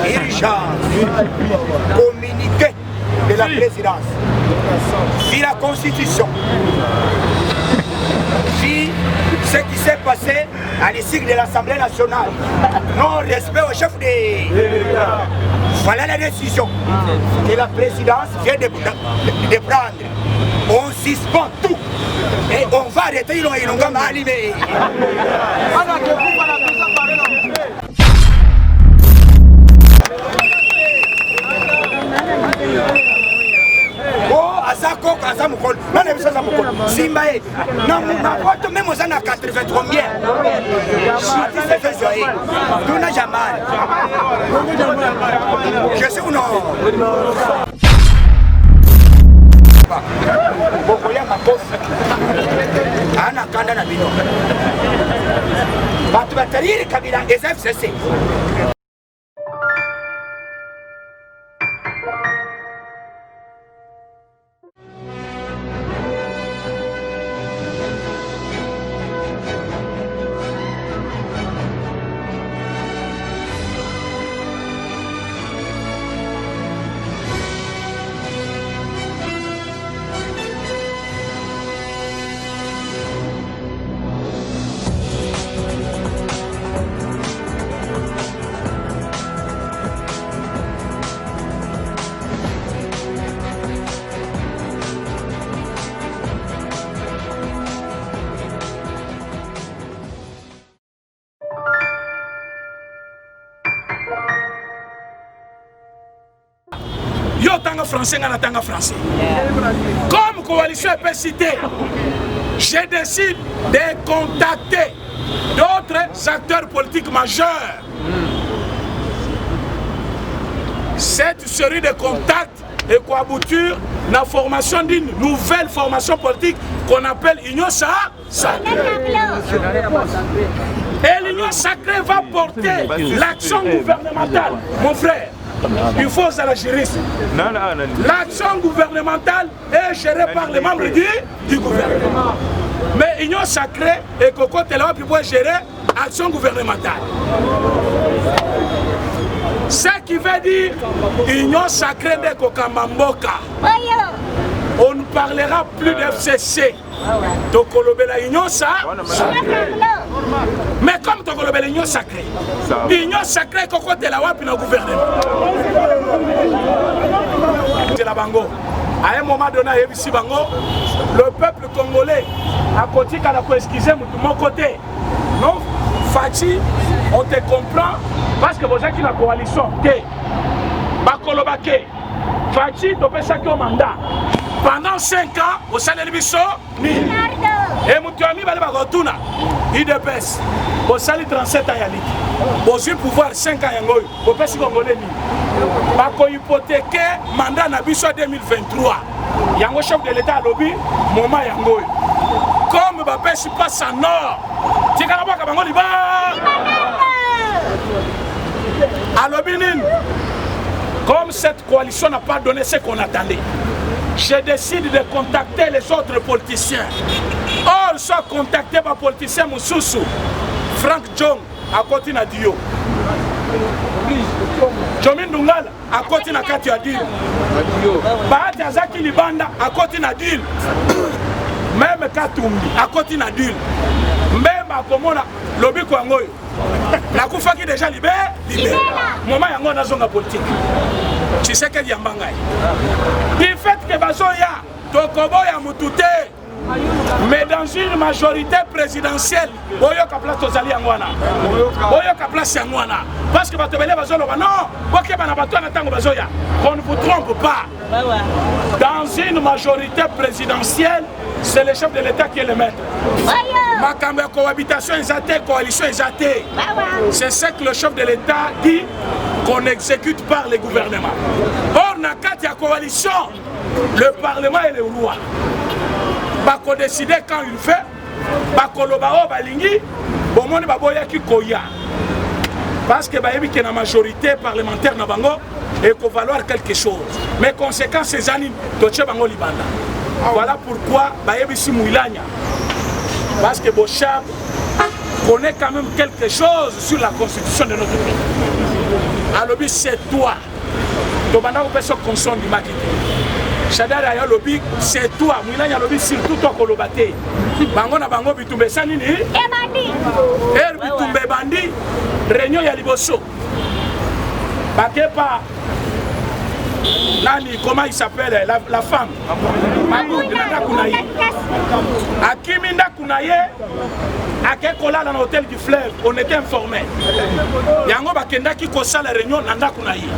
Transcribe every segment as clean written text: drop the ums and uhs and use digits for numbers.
Urgence. Communiqué de la présidence. Si la Constitution, si ce qui s'est passé à l'issue de l'Assemblée nationale, non respect au chef de... Voilà la décision que la présidence vient de, de, de prendre. On suspend tout et on va arrêter Ilonga Ilonga Malime. Oh, aza koko aza mokolo nana biso aza mokolo simba ye na poto meme oza na 80 combien sitise ye tuna jamal je suis ou non bokoya makofi ana kanda na bino bato bataliri kabila eza fcc Yo otanga français, nga natanga français. Comme coalition epesi te, je décide de contacter d'autres acteurs politiques majeurs. Cette série de contacts ekoaboutir na formation d'une nouvelle formation politique qu'on appelle Union Sacrée. Et l'Union Sacrée va porter l'action gouvernementale. Mon frère, il faut à la juriste. L'action gouvernementale est gérée par les membres du, du gouvernement. Mais Union Sacrée et Coco Telawa pour gérer action gouvernementale. Ce qui veut dire Union Sacrée de Kokamba Mboka. On ne parlera plus d'FCC. Tokolobela Union Sacrée. Mais comme tokolobela Union Sacrée, Union Sacrée kokotela wapi na gouvernement? C'est la bango. À un moment donné, ayebisi bango, le peuple congolais akotikala ko excuser mutu moko te. Non, Fatshi, on te comprend parce que bozaki na coalition te. Bakoloba ke Fatshi topesaki yo mandat pendant 5 ans osaleli biso nini? E moto ya mibale bakotuna UDPS bosali 37 ans ya liki bozwi pouvoir 5 ans yango oyo bopesi congolais nini? Bakohypotheke mandat na biso ya 2023 yango chef de l'état alobi moment yango oyo comme bapesi pasa nord tikala bwaka bango liba alobi nini? Comme cette coalition n'a pas donné ce qu'on attendait, je décide de contacter les autres politiciens. Or, soit contacté par politicien mosusu, Frank Jong akoti na dio, Jomi Ndungala akoti na kati ya deal, Bahati azaki libanda akoti na deal, meme Katumbi akoti na deal, Mbemba akomona lobiko yango oyo nakufaki deja libe libe moma yango nazonga politique. Tshisekedi yamba ngai du fait que bazoya tokoboya mutu te, mais dans une majorité présidentielle boyoka place tozali yango wana, boyoka place yango wana, parce que bato ebele bazoloba non, bokeba na bato wana ntango bazoya, qu'on ne vous trompe pas. Dans une majorité présidentielle, c'est le chef de l'État qui est le maître. Makambo ya cohabitation eza te, coalition eza te. C'est ce que le chef de l'État dit qu'on exécute par le gouvernement. Or, na kati ya coalition, le parlement est le roi. Bako décider quand il fait, bakoloba oyo balingi, bomoni baboyaki koya. Parce que bayebi que na majorité parlementaire na bango ekovaloir quelque chose. Mais conséquence eza nini? Totie bango libanda. Voilà pourquoi bayebisi Mouilanya. Parce que Boshab connaît quand même quelque chose sur la constitution de notre pays. Alobi c'est toi. Tobanda kopesa conseil ondimaki te. Shadary aye alobi c'est toi. Mwilanya alobi surtout toi koloba te. Bango na bango bitumba esa nini? Ebandi. Ere bitumba ebandi. Réunion ya liboso. Bakepa nani comment il s'appelle la, la femme Mabunda na ndako na ye akimi ndako na ye ake kolala na hôtel du fleuve on était informé yango bakendaki kosala réunion na ndako na ye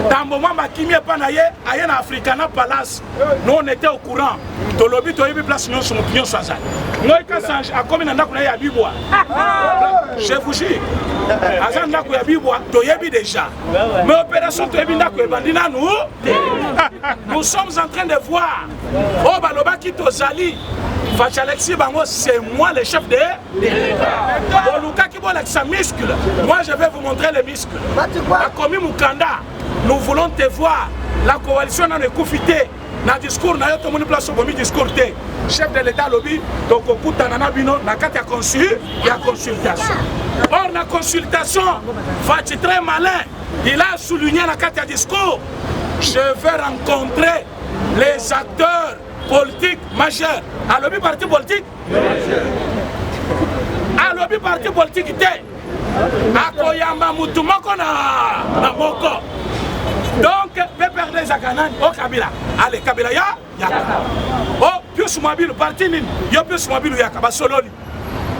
tambo mwamba akimi epa na ye aye na africana palace nous on était au courant tolobi toyebi place nyonso moto nyonso azali ngoi kasange akomi na ndako na ye ya bibwa je vous jure aza ndako ya bibwa toyebi déjà mais opération toyebi ndako ebandi nanu te. Nous sommes en train de voir oyo balobaki tozali Fatshi Alexis bango c'est moi le chef de bolukaki bolakisa muscle moi je vais vous montrer les muscles bakomi mukanda nous voulons te voir la coalition nano ekufi te na discours na yo tomoni place obomi discours te chef de l'état alobi tokokutana na bino na kati ya consul ya consultation or na consultation Fatshi très malin il a souligné na kati ya discours je vais rencontrer les acteurs politiques majeurs alobi parti politique alobi parti politique te akoyamba mutu moko na, na moko donc pprd ezalaka nani o kabila ale kabila ya yaka o pius mwabilu parti nini yo pius mwabilu yaka basololi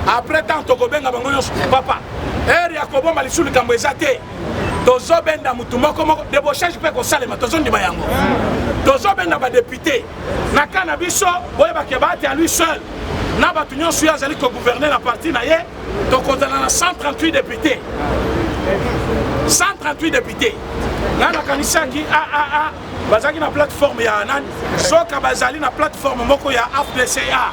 après temps tokobenga bango nyonso papa ere ya kobomba lisusu likambo eza te tozobenda motu moko moko debauchage mpe kosalema tozondima yango tozobenda badepute na ka na biso boyebake baate ya lui seul na bato nyonso ye azali kogouverne na parti na ye tokozala na 138 député 138 député ngai nakanisaki aaa bazalaki na plateforme ya nani soka bazali na plateforme moko ya afdca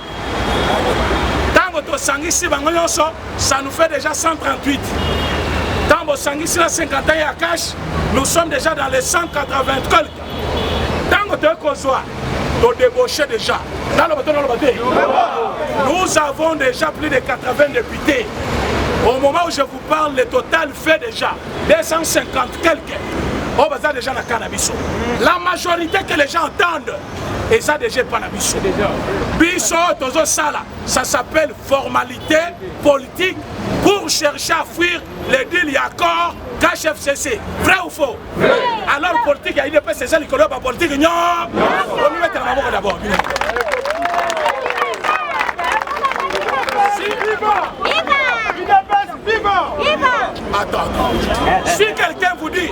ntango tosangisi bango nyonso ça nous fait déjà 138 ntango bosangisi na 51 ya cash nous sommes déjà dans les 180 quelque ntango toyei kozwa todébauche déjà naloba to naloba te nous avons déjà plus de 80 députés au moment où je vous parle le total fait déjà 250 quelques oyo baza déjà na cas na biso la majorité que les gens entendent eza déjà epa na biso biso oyo tozosala ça s'appelle formalité politique pour chercher à fuir le deal ya accord KHFCC vrai ou faux alors politique ya udps eza likolo ya bapolitike nyonso omibetela maboko d'abord bino Attends, attends. Si quelqu'un vous dit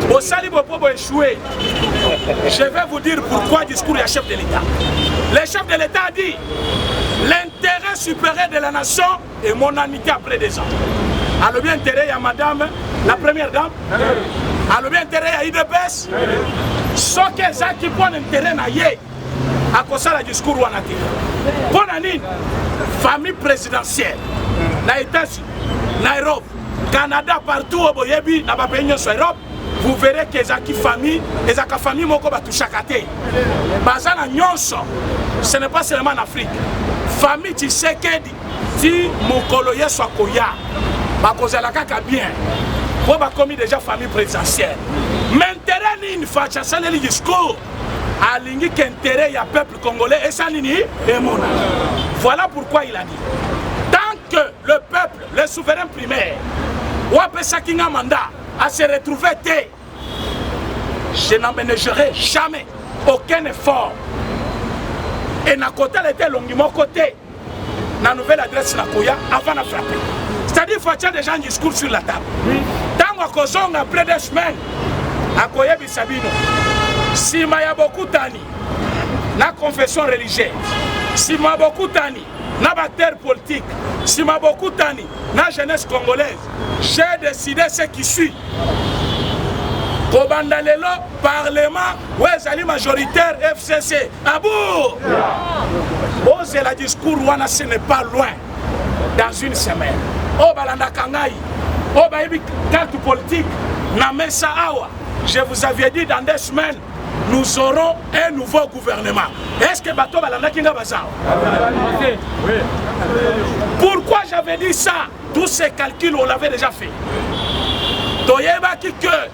Bosali Bopobo échoué, je vais vous dire pourquoi discours du chef de l'État. Le chef de l'État a dit l'intérêt supérieur de la nation est mon amitié après des ans. alobi intérêt ya madame la première dame alobi intérêt ya idps soki ezalaki mpo na intérêt na ye akosala discours wana te mpo na nini famille présidentielle na états-unis na europe canada partout oyo boyebi na bapays nyonso europe vous verrez que ezalaki famille ezalaka famille moko batushaka te baza na nyonso ce n'est pas seulement en afrique famille tshisekedi ti mokolo yesu akoya bakozala kaka bien mpo bakomi déjà famille présidentielle mais intérêt nini faci asaleli discours alingi ke intérêt ya peuple congolais esa nini emona voilà pourquoi il a dit tant que le peuple le souverain primaire oyo apesaki nga mandat a se retrouver te je n'emménagerai jamais aucun effort et nakotala ete elongi moko te na nouvelle adresse nakoya avant na frapper c'est-à-dire faut atia déjà un discours sur la table ntango akozonga après deux semaines akoyebisa bino nsima ya bokutani na confession religieuse nsima ya bokutani na baacteur politique nsima bokutani na jeunesse congolaise j'ai décidé ce qui suit kobanda lelo parlement oyo ezali majoritaire fcc abu bozela discours wana ce n'est pas loin dans une semaine oyo balandaka ngai oyo bayebi carte politique na mesa awa je vous avais dit dans deux semaines nous aurons un nouveau gouvernement est ce que bato balandaki nga baza pourquoi j'avais dit ça tous ces calculs on l'avait déjà fait. Toyebaki que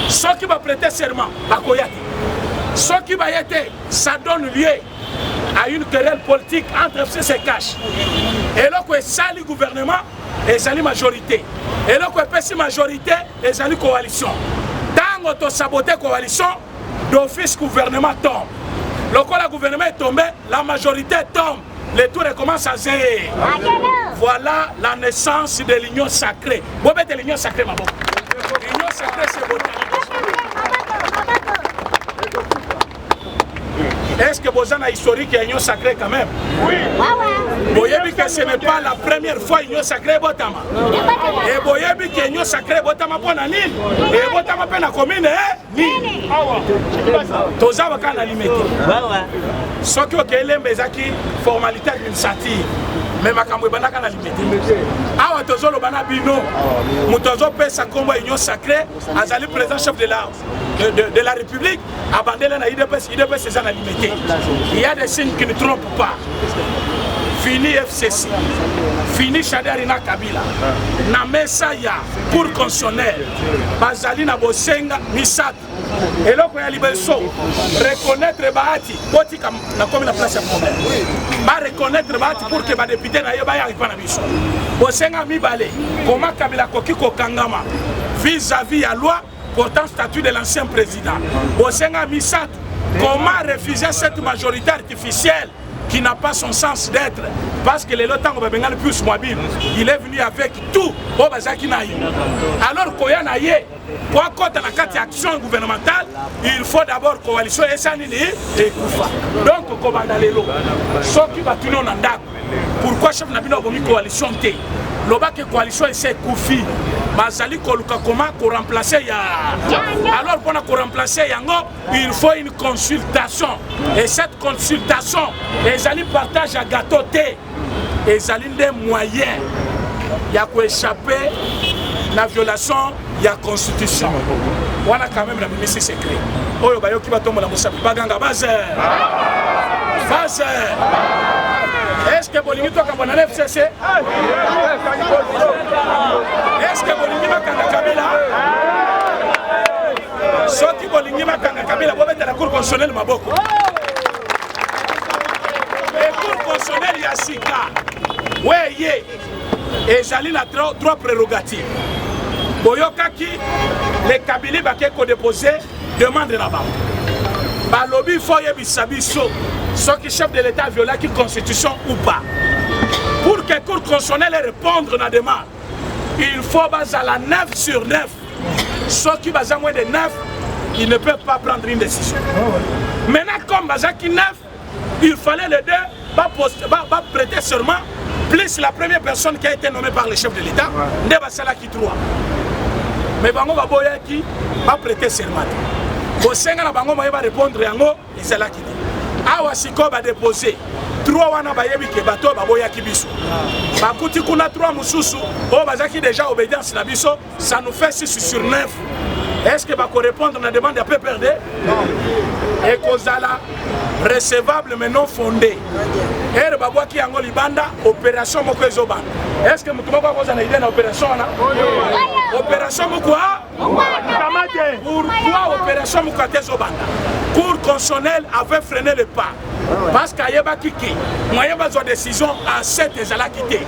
soki ba prêter serment bakoya te. Soki baye te, ça donne lieu à une querelle politique entre FCC et CACH. Eloko esali gouvernement ezali majorité. Eloko epesi majorité ezali coalition. Tango to saboter coalition, d'office gouvernement tombe. Lokola gouvernement est tombé, la majorité tombe. Le tour recommence à zéro. Voilà la naissance de l'union sacrée. Bobete l'union sacrée, ma L'union sacrée, c'est bon. Est-ce que boza na historique ya union sacrée quand même? Oui. Boyebi que ce n'est pas la première fois union sacrée ebotama. Et boyebi que union sacrée ebotama mpo na nini? Ebotama mpe na commune nini? Toza baka na limete. Soki okei lemba ezaki formalité administrative mais makambo ebandaka na limete. Awa tozoloba na bino moto azopesa nkombo ya union sacrée azali président chef de la de, de, de la République abandela na UDPS UDPS eza na limete. Il y a des signes qui ne trompent pas. Fini FCC, fini Shadary na Kabila na mesa ya cour constitutionnelle bazali na bosenga misato. Eloko ya liboso, reconnaître Bahati, botika nakomi na place ya problème, ba reconnaître Bahati pour que ba député na ye baya epa na biso. Bosenga mibale, koma Kabila akoki kokangama vis-à-vis ya loi portant statut de l'ancien président. Bosenga misato, comment refuser cette majorité artificielle qui n'a pas son sens d'être? Parce que lelo tango babengani plus Mwabilu, il est venu avec tout oyo bazalaki na ye. Alors koya na ye po akota na kati ya action gouvernementale, il faut d'abord coalition esa nini ekufa. Donc kobanda lelo soki batuni na ndako pourquoi chef na bino abomi coalition te, loba ke coalition esi ekufi, bazali koluka koma koremplacer ya. Alors mpona koremplacer yango il faut une consultation, et cette consultation ezali partage ya gâteau te, ezali nde moyen ya koéchapper na violation ya constitution. Wana quand même nabimisi secret oyo bayoki batombola mosapi baganga base base. Est-ce que bolingi tokabwana na FCC? Est-ce que bolingi bakanga Kabila? Soki bolingi bakanga Kabila, bobetela cour constitutionnelle maboko. E cour constitutionnelle ya sika weye ezali na trois prérogatives. Boyokaki les Kabili bake kodepose demande na bango, balobi fo oyebisa biso soki chef de l'État violaki constitution ou pas. Pour que cour constitutionnelle répondre na demande, il faut bazala 9 sur 9. Soki baza moins de 9, ils ne peuvent pas prendre une décision. Maintenant, comme bazaki 9, il fallait les deux ba prêter serment plus la première personne qui a été nommée par le chef de l'État, nde basalaki 3. Mais bango baboyaki ba prêter serment te. Bosenga na bango moye ba répondre yango ezalaki te. Awa sikoyo ba déposer 3 wana, bayebi ke bato oyo baboyaki biso bakuti kuna 3 mosusu oyo bazalaki déjà obédience na biso, ça nous fait 6 sur 9. Est-ce que bako répondre na demande ya PPRD? Ekozala recevable mais non fondé. Ere babwaki yango libanda, opération moko ezobanda. Est-ce que moto moko akozala na idée na opération wana? Opération moko a pourquoi opération moko ate ezobanda? Cour constitutionnelle avait freiné le pas parce qu'ayebaki ke moyen bazwa décision à 7 ezalaki te.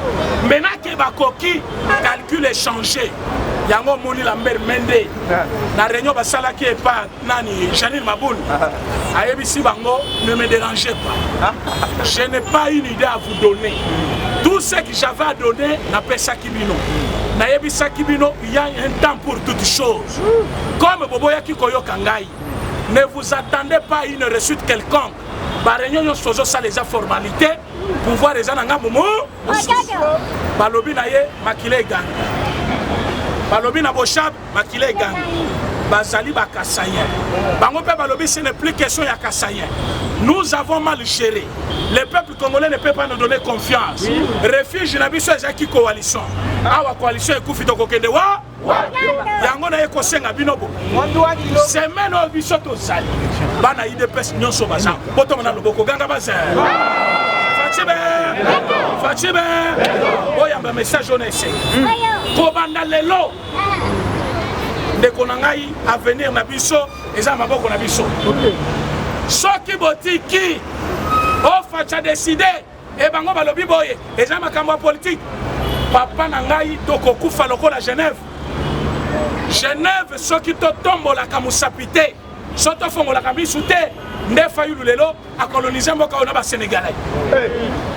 Maintenant ke bakoki calcul échangé yango, omoni Lambert Mende na réunion basalaki epa nani, Janine Mabunda, ayebisi bango: ne me dérangez pas, je n'ai pas une idée à vous donner. Tout ce que j'avais à donner, napesaki bino, nayebisaki bino, il y a un temps pour toutes choses. Comme boboyaki koyoka ngai, ne vous attendez pas à une réussite quelconque. Baréunion nyonso tozosala eza formalité, pouvoir eza na ngambo mo. Balobi na ye makila egangi, balobi na Boshab makila egangi, bazali bakasaïens. Bango mpe balobi ce n'est plus question ya kasaïen, nous avons mal géré, le peuple congolais ne peut pas nous donner confiance. Refuge na biso ezalaki coalition, awa coalition ekufi, tokokende wa? Yango naye kosenga bino bo semaine oyo biso tozali bana UDPS nyonso baza botomona loboko, ganga baze Fatshi be, Fatshi be. Oyamba message oyo na esengi. Kobanda lelo, Ndeko na ngai, avenir na biso eza na maboko na biso. Soki botiki o Fatshi a décidé e bango balobi boye, eza makambo ya politique. Papa na ngai, tokokufa lokola Genève. Genève soki totombolaka mosapi te, soki tofongolaka misu te, nde Fayulu lelo akolonize mboka oyo na ba Sénégalais.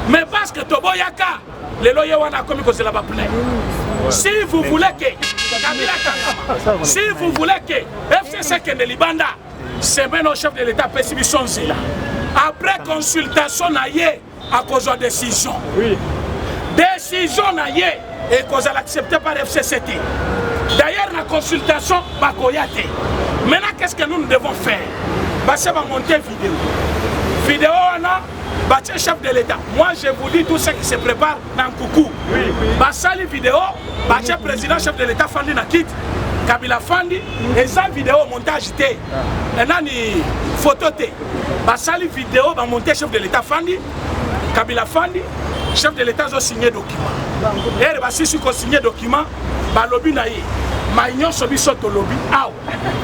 Mais parce que toboyaka, lelo ye wana akomi kozela ba plein. Si vous voulez que Kabila kangama, si vous voulez que FCC kende libanda, semaine au chef de l'État apesi biso nzela. Après consultation na ye, akozwa décision. Oui. Décision na ye ekozala accepté par FCC te. D'ailleurs na consultation bakoya te. Maintenant qu'est-ce que nous, nous devons faire? Base ba monter vidéo. Vidéo wana batie chef de l'État. Moi je vous dis tout ce qui se prépare na nkuku. Basali vidéo, batie président chef de l'État fandi na kiti. Kabila fandi eza vidéo montage te. Nani photo te. Basali vidéo ba monter chef de l'État fandi. Kabila fandi, chef de l'État azo signer document. Ere basisi ko signer document, balobi na ye mai nyonso biso tolobi awa,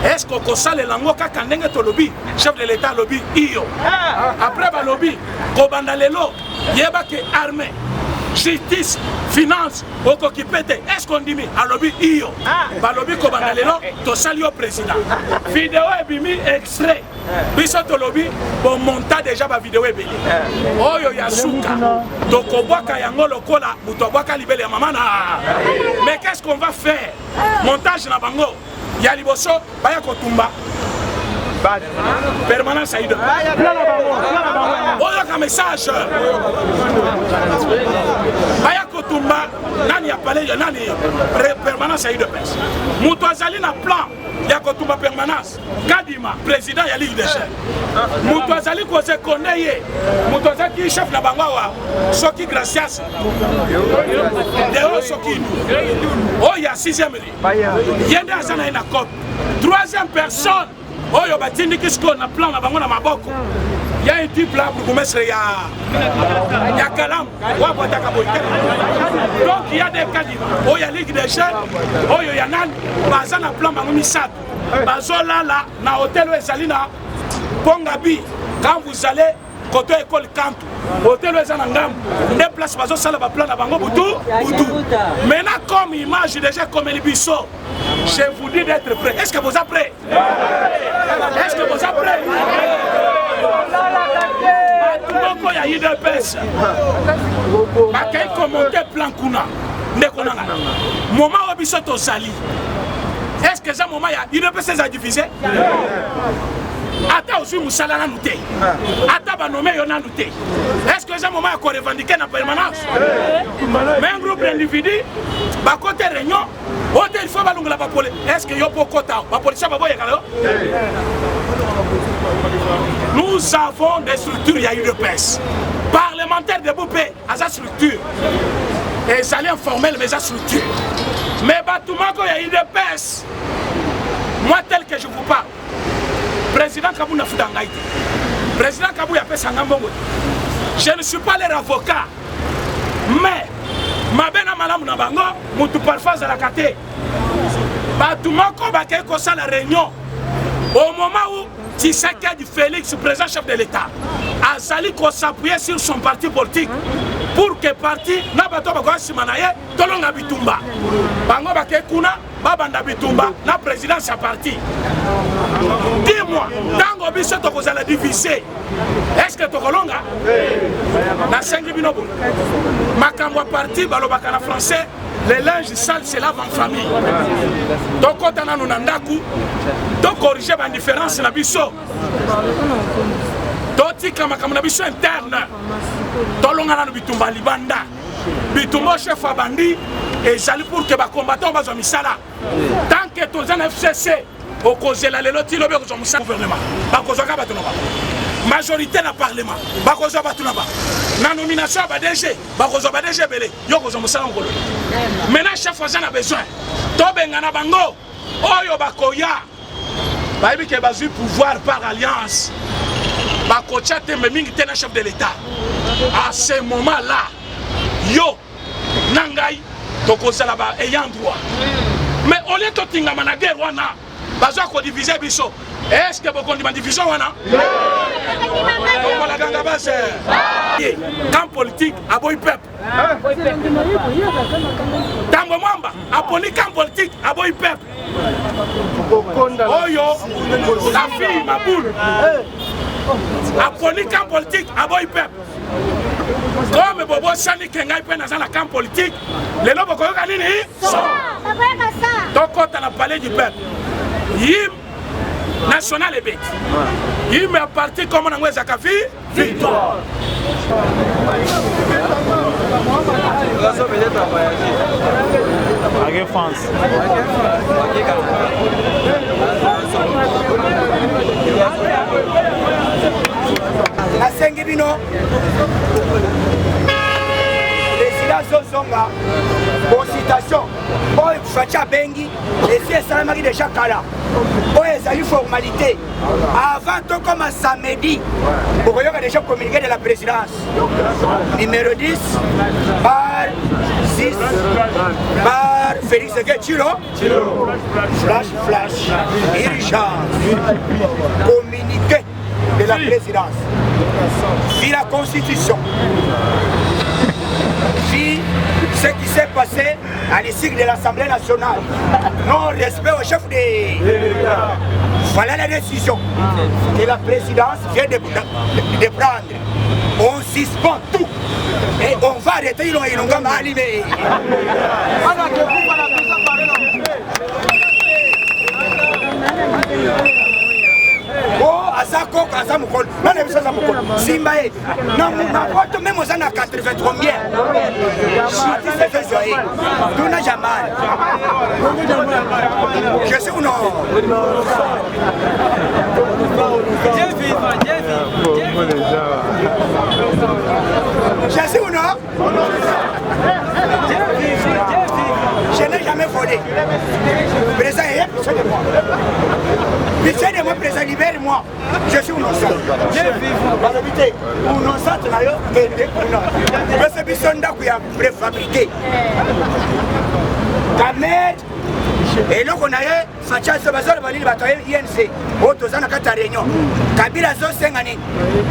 est-ce que okosalela yango kaka ndenge tolobi? Chef de l'État alobi iyo. Après balobi kobanda lelo yeba ke armée, justice, finance okokipe te, est-ce qu'on ndimi? Alobi iyo. Balobi kobanda lelo tosali yo président. Video ebimi extrait, biso tolobi bomonta deja bavideo ebele oyo ya suka, tokobwaka yango lokola moto abwaka libele ya mama na. Mais qu'est-ce qu'on va faire? Montage na bango ya liboso, baya kotumba permanence ya UDPS. Oyoka message, baya kotumba nani ya palais, nani, permanence ya UDPS. Moto azali na plan ya kotumba permanence, Kadima, président ya Ligue des Jeunes. Moto azali kosekonde ye, moto azalaki chef na bango awa, soki Gracias Deo, soki oyo ya 6e, ye nde aza na ye na cope. Troisième personne oyo batindiki sikoyo na plan na bango na maboko ya un type là, bourgmestre ya Kalamu wabwataka boye te. Donc il y a des Kadima oyo ya Ligue des Jeunes, oyo ya nani, baza na plan. Bango misato bazolala na hotel oyo ezali na Pongabi. Quand vous allez koto école Kantu, hotel oyo eza na ngambu nde place bazosala baplan na bango butu butu. Maintenant, comme image déjà ekomeli biso, je vous dis d'être prêt. Est ce que vous êtes prêt? Est ce que vous êtes prêt? Bato moko ya UDPS bakei komonter plan kuna. Ndeko na ngai, moment oyo biso tozali, est ce que eza moment ya UDPS eza divisé? Ata ozwi mosala nanu te, ata banome yo nanu te, est ce que eza moment ya korevendiquer na permanence? Mais un groupe d'individu bakote réunion oyo te, il faut balongola bapoli. Est ce que yo mpo okota, bapolisier baboyekala yo? Nous avons des structures ya UDPS. Parlementaire debout mpe aza structure, ezali informel mais eza structure. Mais bato moko ya UDPS, moi tel que je vous parle, président Kabund afuta ngai te, président Kabuya apesa nga mbongo te, je ne suis pas leur avocat, mais mabe na malamu na bango, motu parfois azalaka te. Bato moko bakei kosala réunion au moment où Tshisekedi Félix, président chef de l'État, azali kos'appuyer sur son parti politique pour que parti na bato bakoya nsima na ye tolonga bitumba. Bango bakei kuna, babanda bitumba na présidence ya parti. Dis-moi, ntango biso tokozala divise, est ce que tokolonga? Nasengi bino boye, makambo ya parti, balobaka na français, le linge sale se lave en famille. Tokɔta nanu na ndako, tocorriger badifférence na biso, totika makambo na biso interne, tolonga nanu bitumba libanda. Bitumba chef abandi ezali pour que bacombattant bazwa misala. Tant que toza na FCC, okozela lelo ti lobi okozwa mosala. Gouvernement bakozwaka bato na bango, majorité na parlement bakozwa bato na bango, na nomination ya ba DG bakozwa ba DG ebele, yo kozwa mosala mokolo. Maintenant chef aza na besoin tobengana bango oyo bakoya, bayebi ke bazwi pouvoir par alliance, bakotya tembe mingi te na chef de l'État. À ce moment là, yo na ngai tokozala ba ayant droit. Mais au lieu totingama na guerre wana, baza kodivise biso. Est ce que bokondima division wana? Tokolakanga base camp politique aboyi peuple. Tambwe Mwamba aponi camp politique, aboyi peuple. Oyo la fille Maboule aponi camp politique, aboyi peuple. Comme bobosani ke ngai mpe naza na camp politique, lelo bokoyoka nini? Tokɔta na palais du peuple, hymne national ebeti, hymne ya parti kombo nango ezalaka vi victoire. Ake France. Nasengi bino, président azozonga consultation oyo Fatshi abengi, esi esalamaki déjà kala. Oyo ezali formalité avant tokoma samedi. Bokoyoka déjà communiqué de la présidence numéro 10 par 6 par Félix Tshilo, flash flash, urgence, communiqué de la présidence. Si la constitution, si ce qui s'est passé à l'issue de l'Assemblée nationale, non respect au chef de... Voilà la décision que la présidence vient de prendre. On suspend tout et on va arrêter Ilonga Ilunga Alime. O aza koko, aza mokolo, nana biso aza mokolo, simba ye na poto, même oza na 80 combien, justice ezozwa ye. Tuna Jamal, je suis ou non? Je suis ou non? Je n'ai jamais volé. Président, ayez pitié de moi. Pitié de moi, président, libère-moi. Je suis innocent. Balobi te, innocent na yo, kende kuna. Pesa biso ndako ya préfabriqué. Kamer, eloko na ye Fatshi bazoloba nini? Bato ya UNC oyo toza na kati ya réunion, Kabila azosenga nini?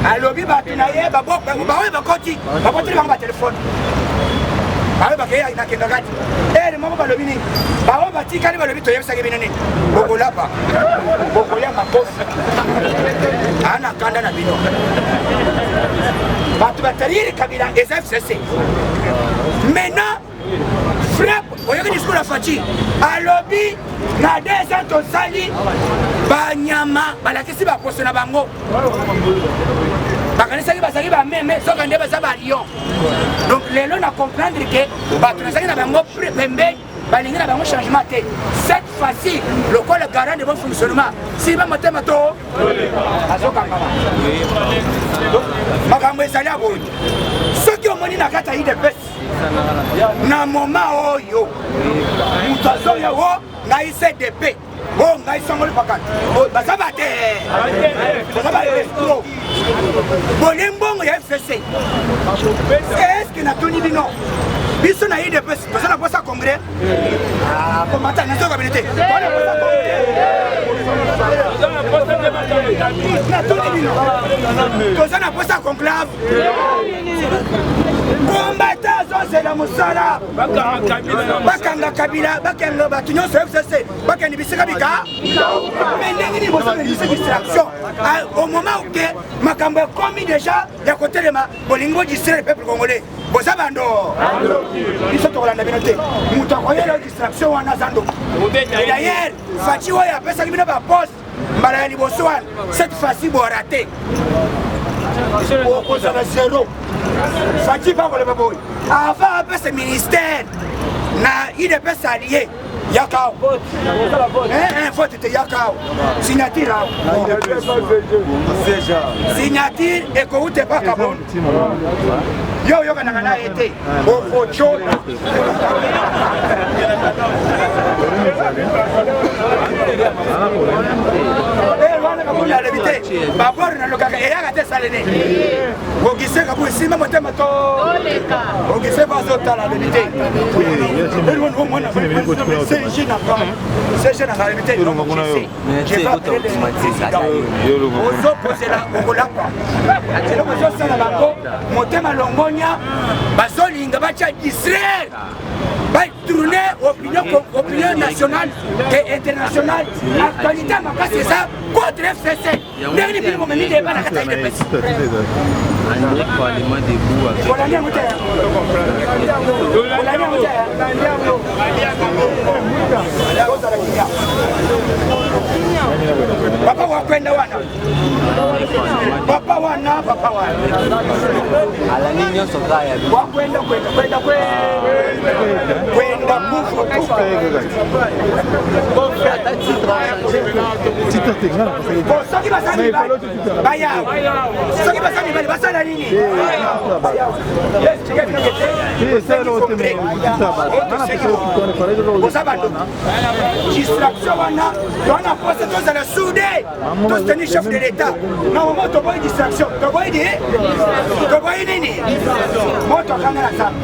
Alobi bato na ye baoyo bakoti, bakoteli bango batelefone, baoyo bakei nakenda kati ere moko. Balobi nini? Baoyo batikali, balobi toyebisaki bino nini? Bokolapa, bokolia makofi. Ana kanda na bino, bato bataliri Kabila eza FCC. Maintenant frappe, oyoki discours ya Fatshi, alobi na 2 ans tosali banyama, balakisi baposo na bango, bakanisaki bazali bameme, soka nde baza balion. Donc lelo na comprendre ke bato nazalaki na bango pembeni balingi na bango changement te. Cette fois-ci, lokola garant de bon fonctionnement, si bamotema to azokangama, makambo ezali ya boye. Soki omoni na kati ya UDPS na moma oyo moto azoya o ngai CDP, o ngai songoli pakata, baza bate, baza baescroc, bolie mbongo ya FCC. Eske natuni bino, biso na UDPS toza na posa congrès komata? Nazoka bino te, natuni bino, toza na posa conclave? Kombata azozela mosala, bakanga Kabila, bakanga bato nyonso FCC, bakende bisika bika. Mais ndenge nini bosala biso distraction au moment ke makambo ekomi déjà ya kotelema? Bolingi bodistraire peuple congolais, boza bando. Biso tokolanda bino te. Moto akoyela distraction wana aza ndoki. D'ailleurs Fatshi oyo apesaki bino baposte mbala ya liboso wana, cette fois-ci borater, okozala zéro. Fatshi bakoloba boye, avant apesa ministère na UDPS allié, yaka awa, vote te, yaka awa, signature awa, signature ekouta epa Kabona. Yo oyokanaka na ye te, okotyola. Wana Kabona. Kabund alobi te babor nalukaka eyaka te salene. Augustin Kabund esimba motema to Augustin bazotala alobi te CG na CG na alobi te je vais appeler le président ozokozela okolapa eloko ezosala bango motema longonya bazolinga batya distraire tourner opinion, opinion nationale et internationale. Actualité makasi eza contre FCC. Ndenge nini bino bomemi débat na kati ya UDPS? Olandi yango te? Olandi yango te? Ozala kimia. Papa wakwenda wana. Papa wana, papa wana. Alandi nyonso kaka ya Wakwenda kwenda kwenda kwenda kufu kufu. Bon, soki baza mibali bayawa, soki baza mibali basala nini? Boza bandoki. Distraction wana towana posa tozala soude tosoutenir chef de l'État. Normalement toboyi distraction, toboyi di toboyi nini? Moto akanga na zamba.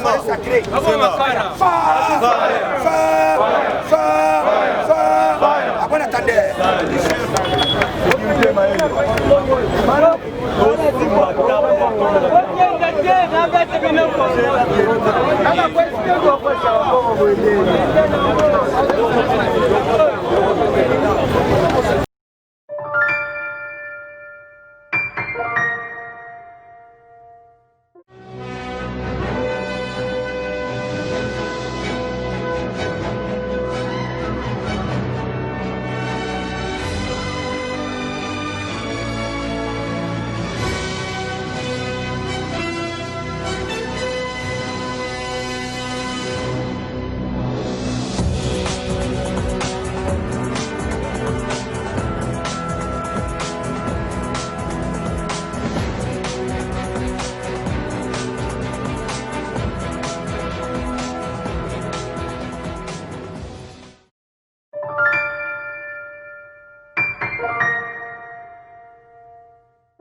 Mai sacré. Fa fa fa fa. À bon entendeur.